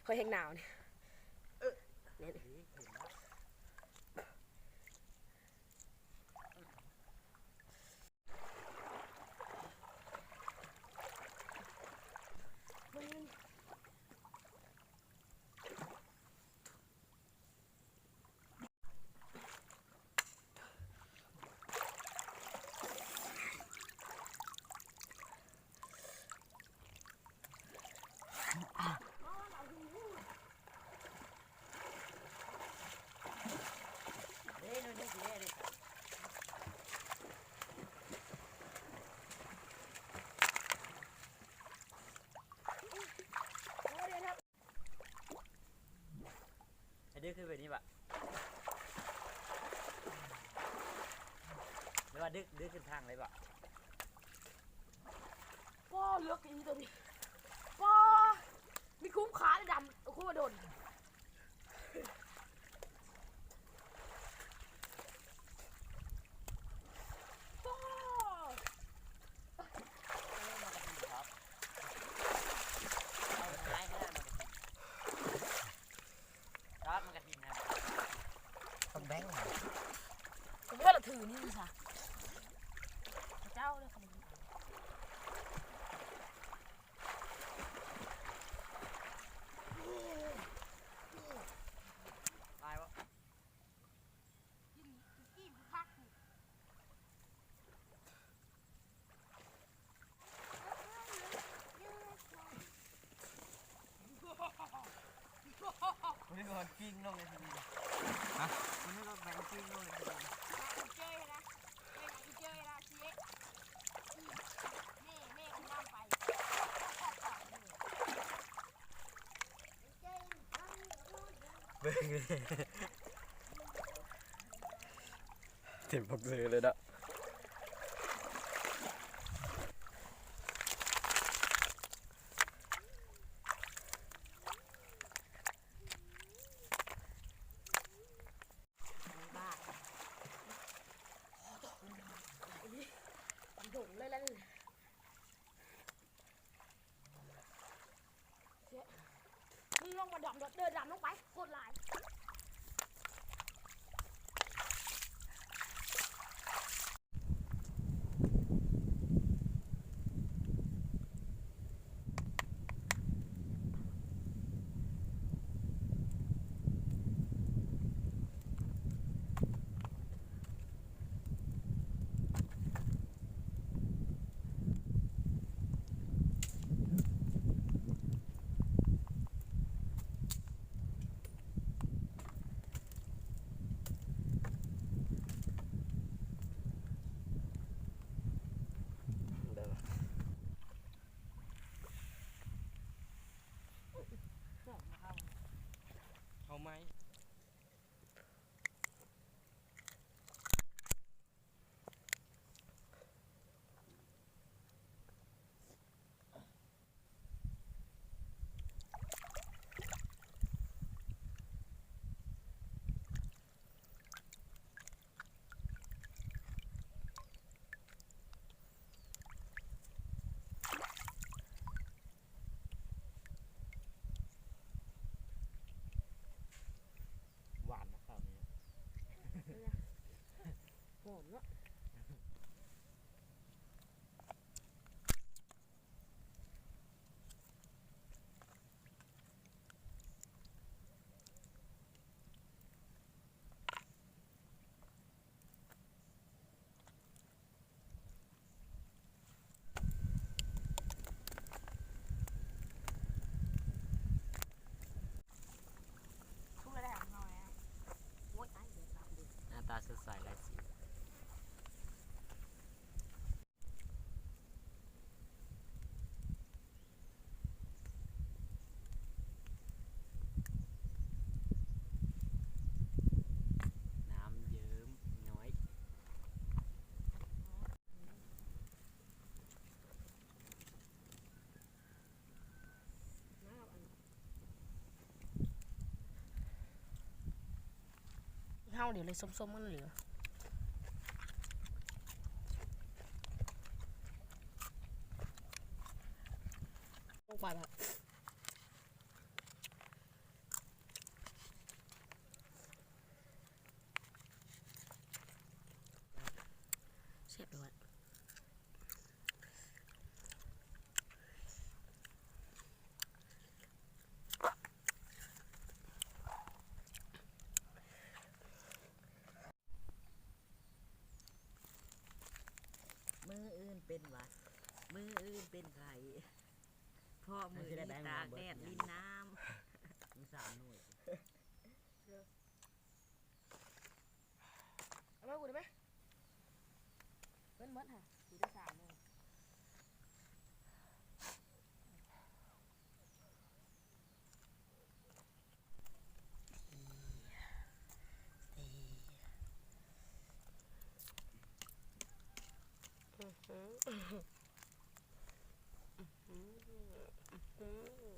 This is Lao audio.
ຂ້ອຍແຮງໜາວນີ້ ເອີ ແມ່ນ. ໃຫ້ດຶກຂຶ້ນໄປນີ້ບະ ຫຼືວ່າດຶກ ດຶກຂຶ້ນທາງເລີຍບະ? ປ້າ ເລິກອີ່ຫຼີໂຕນີ້ ປ້າ ມີຄຸ້ມຄ່າເລີຍ ດຳ ໂອ້ໂຫ ໂດນ. ເຈົ້າລະຖືນີ້ຊະ ເຈົ້າເລີຍ. ມັນກໍປີ້ງລົງເລີຍທີນີ້ ຮະ ມັນກໍແບງປີ້ງລົງເລີຍທີນີ້. ເບິ່ງ ເຕັມບັກເຊີເລີຍເນາະ. ມຶງລົງມາດຳໂລດເດີ ດຳລົງໄປ ໂຄດຫຼາຍ. ເອົາໄມ້. ຫວານນະຄາວນີ້ ຫອມເນາະ. ໜ້າຕາສົດໃສຫຼາຍສີ. ນ້ຳເຍິ້ມຍ້ອຍ. ເຮົາດຽວເລີຍ ສົ້ມໆ ມັນເຫຼືອ ລົງໄປແລ້ວ. ເປັນຫວັດ ມື້ອື່ນເປັນໄຂ້ ເພາະມື້ນີ້ຕາກແດດລິນນ້ຳ ມີສາມໜ່ວຍ. ເອົາມາກູໄດ້ໄໝ? ເພິ່ນໝົດຫະ ຊິໄດ້ສາມໜ່ວຍ. ອື